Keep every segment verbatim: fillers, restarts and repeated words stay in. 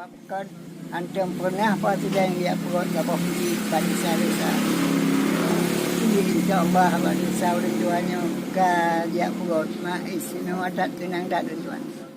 Kon, antom peureunah po sidang jak peugot saboh pih bak desya-desya. Jadi, insya Allah, bak desya ureueng tuha nyoe ka jak peugot, ma istimewa that, seunang that, ureueng tuha.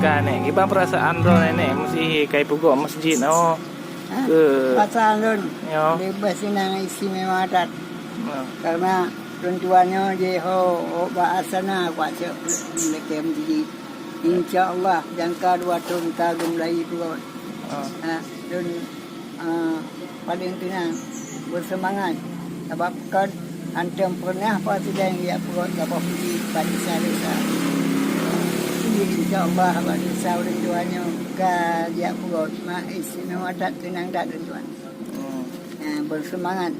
Ka nèk, kiban peurasaan droeneuh nèk, meusé ka jipeugöt masjid nyoe? Ha? Keu perasaan lôn, yo, leubeh seunang istimewa that. Yo. Karena lôn tuan nyoe jiho bak asana kuat cok lakèe masjid. Insya Allah, jangka dua thon ka geumulai peugot. Yo. Ha, lôn Ah, paleng teunang, beuseumangat, sabab kon antom peureunah po sidang jak peugot saboh pih bak desya-desya. Jadi, insya Allah, bak desya ureueng tuha nyoe ka jak peugot, ma istimewa that, seunang that, ureueng tuha. Hmm. Ah, beuseumangat.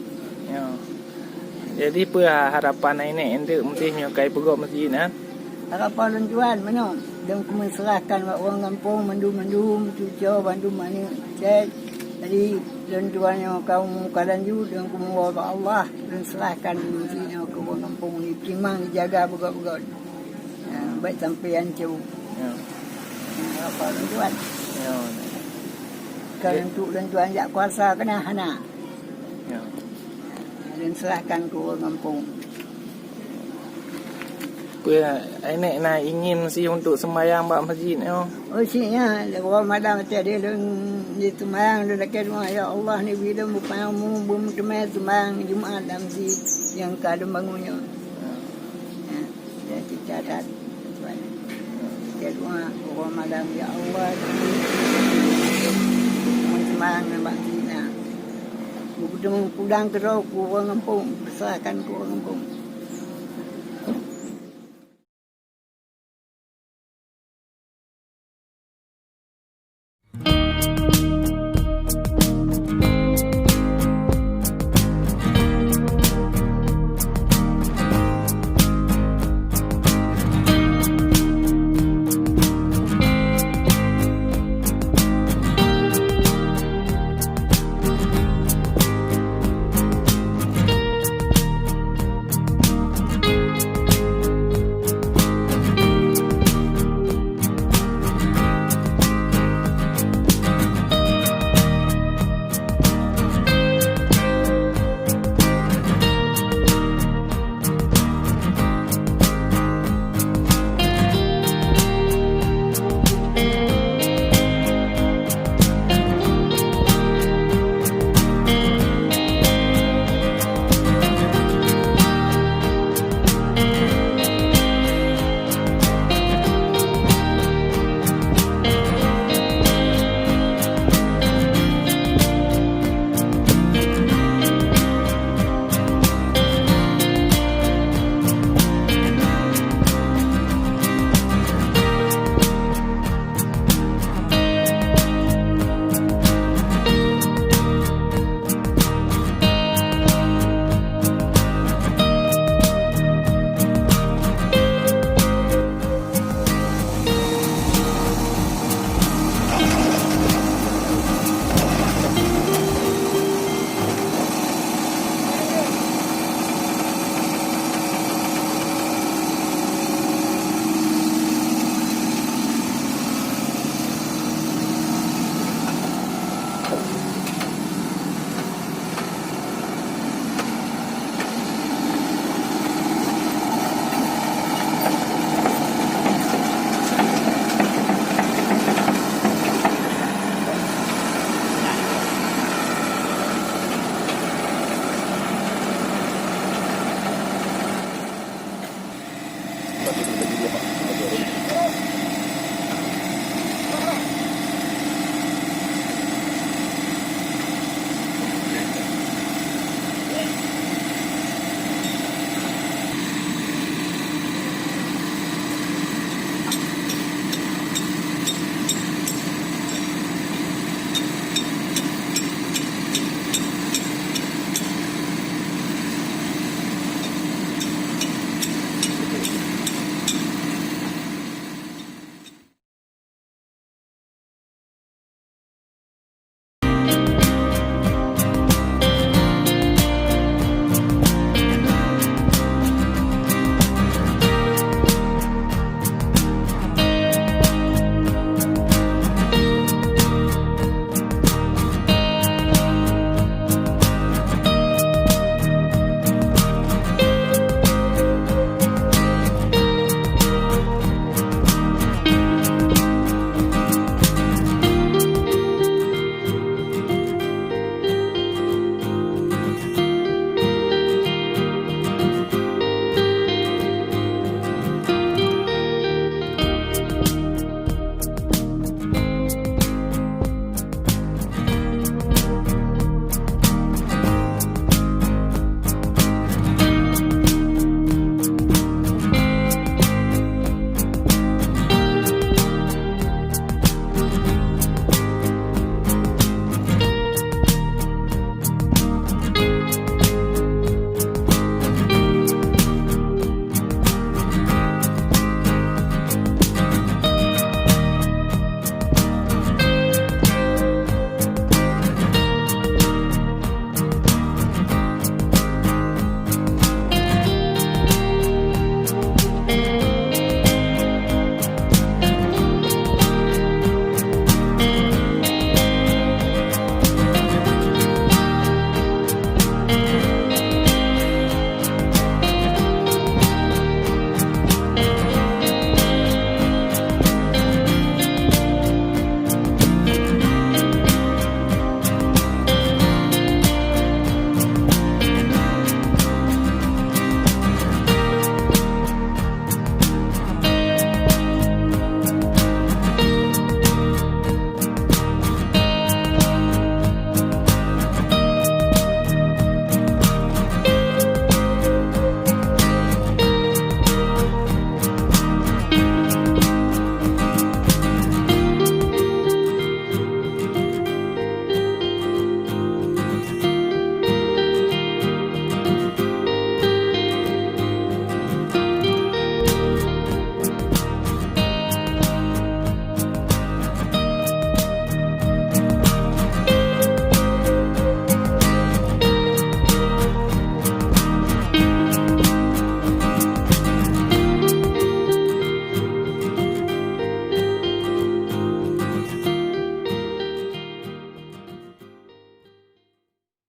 Ya. Jadi, peue harapan Ainek enteuk meusé nyoe ka jipeugöt masjid, ha? Harapan lôn tuan, meunyoe Dan kumeuserahkan bak ureuëng gampông mandum-mandum, cuco, bandum aneuk cek. Jadi, lôn tuan nyoe ka umu ka lanjut, dan kumoe bak Allah, lôn serahkan meuseujid nyoe keu ureuëng gampông, jiteurimong, jijaga beugöt-beugöt. Ya, baik sampai hancô. Ya. Ya, apa lôn tuan? Ya. Ka lôn tu, lôn tuan jak kuasa keunan hana. Ya. Lôn serahkan keu ureuëng gampông. Peue, Ainek na ingin si untuk sembahyang bak masjid nyoe? Oh, si nyan, lewat malam tadi lôn di sembahyang, lôn lakée doa, "Ya Allah, neubri lôn beupanyang umu, beumeuteumé sembahyang Jumat lam masjid nyang ka lôn bangun nyoe." Ya, ya, kita dah, Tuan. Lakée doa, lewat malam, "Ya Allah, neubri lôn sembahyang lam masjid nyan." Beupeuteumé pulang keudroe keu ureuëng gampông, beuserahkan keu ureuëng gampông.